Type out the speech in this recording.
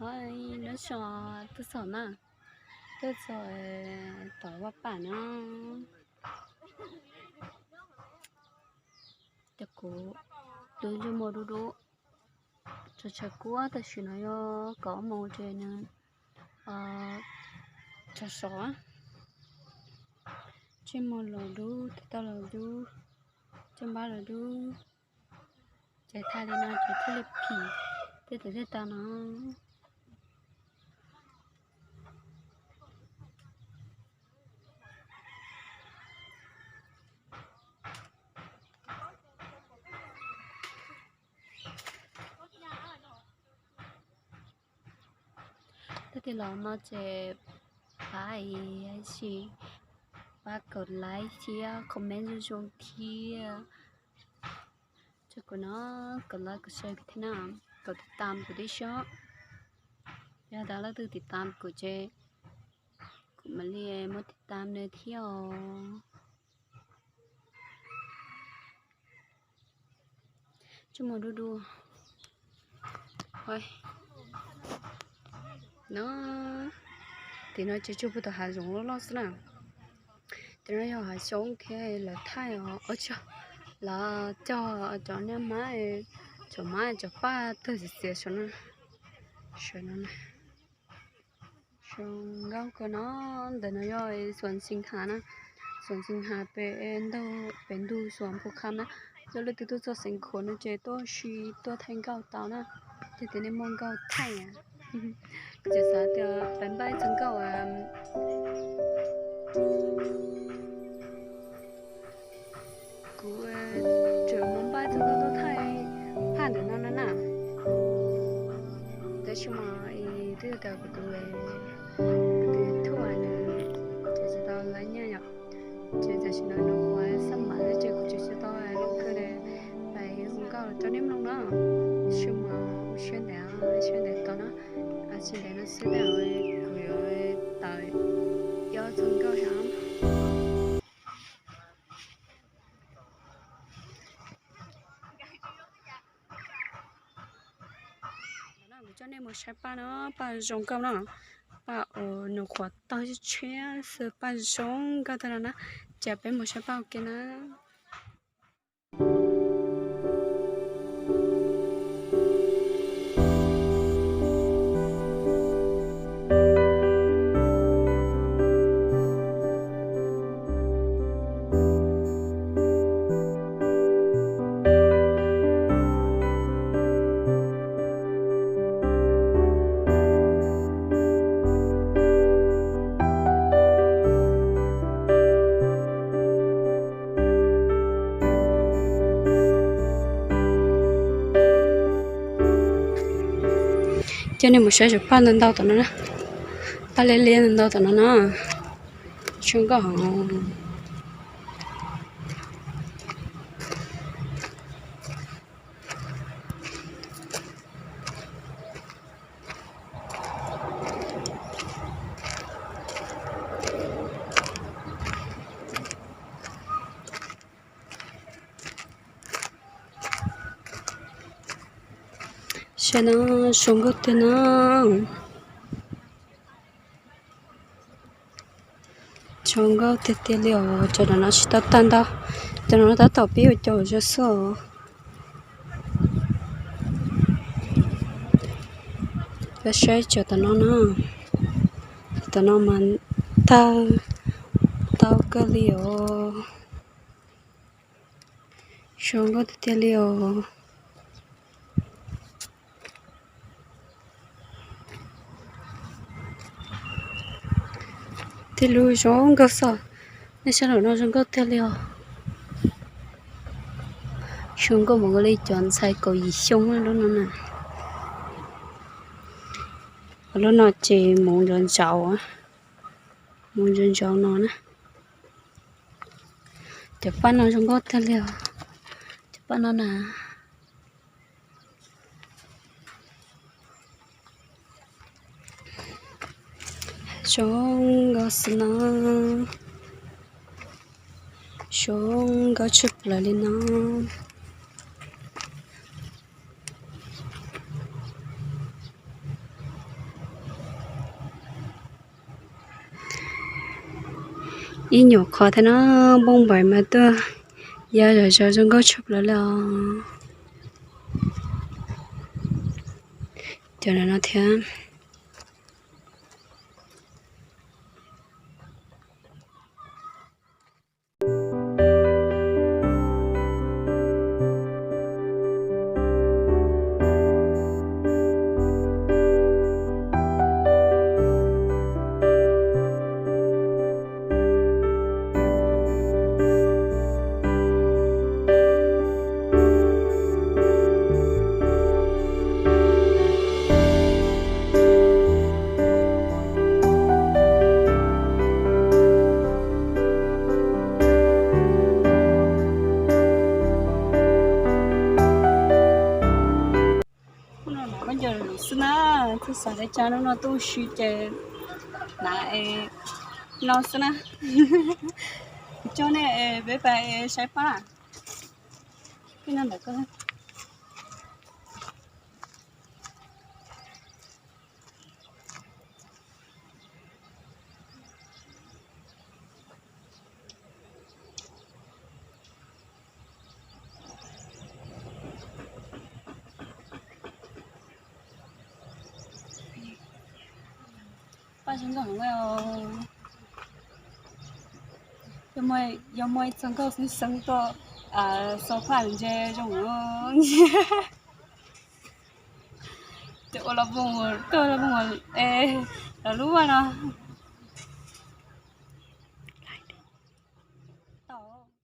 Hnub no tuaj txog na, tuaj txog tom vaj pam na. Ces kuv tus ntsej muag dub dub, tshav tshav kub tam sim no yog kaum ob moos ces nws tshav sov, ntsej muag los dub, tes taw los dub, caj npab los dub. Ces thaij li no ces thiaj li phim tej tes tej taw no. Leej twg los no ces pab, pab kom like thiab comment zoo zoo thiab. Tso kuv no, kom like kom share kuv thiab na, kom tiv tam kuv tib si. Yog tas leej twg tiv tam kuv ces kuv mam li muab tiv tam nws thiab os. Tsuj mus du du. No, tim no ces tsuj puag tom hav zoov loj loj xwb na. Tim no yog hav xyoob thiab lawv thaij os, lawv cog cov niag mab, cov mab cov paj tawg txias txias saum no, saum no na. Zoo nkauj kawg no. Ntawm no yog xuas ntxhee hav na, xuas ntxhee hav pem ntug, pem ntug xuas npu kham na. Yog leej twg tuaj txog Xeev Khuam no ces tuaj si tuaj thaij nkauj tau na, ces tias nej muaj nkauj thaij. Kuv tseem xav tias pab npaj ib txog nkauj, kuv tseem muab npaj txog nkauj tuaj thaij phaj ntawm no no na. Tab sis mas twb yog tias kuv tus, kuv tus YouTube nws tseem tsis tau laiv nyiaj yom. Ces tam sim no nws ua xab mam xwb ces kuv tseem tsis tau lub kawg li. Pab hu nkauj rau nej mloog na. Tab sis mas ua siab ntev, ua siab ntev tau na. Ua siab ntev no xwb na, kuv yuav tawm ib ob txog nkauj saib. Kuv coj nej mus saib paj no, paj zoo nkauj no, paj uas nws qhuav tawg tshiab tshiab xwb, paj zoo nkauj tag no na. Ces peb mus saib paj ua ke na. Coj nej mus saib paj ntau ntau tom no na, paj liab liab ntau ntau tom no na, zoo nkauj heev. Saib no, zoo nkauj tiag no. Zoo nkauj tiag tiag li os, cov no tsis tau tag ntau, cov no tab tom pib ua cov zog xwb os. Peb saib cov tom no na, tom no mas tawg ntau kawg li os. Zoo nkauj tiag tiag li os. Tej lub zoo nkauj xwb, nej saib lawm no zoo nkauj tiag li os. Zoo nkauj mus li cov ntxhais kaum yim xyoo lub no na. Lub no ces mus ntsaus ntsaus, mus ntsaus ntsaus no na. Cov paj no zoo nkauj tiag li os, cov paj no na. Zoo nkauj xwb no, zoo nkauj tshaj plaws li no. Ib nyuam qhov thiab no, npauj npaim mas tuaj ya zom zaws zoo nkauj tshaj plaws li os. Cov no thiab. Hnub no mam muab ncaws lus xwb na, txhob xav li cas, hnub no tuaj ua si ces hnav es no xwb na. Kuv coj nej es peb pais saib pab. Peb no ntawm ko. Paj zoo nkauj heev. Yog muaj ib txog nkauj xeeb xeeb tuaj xo phaj ntse zoo. Ces ua los, koj los, los lub no.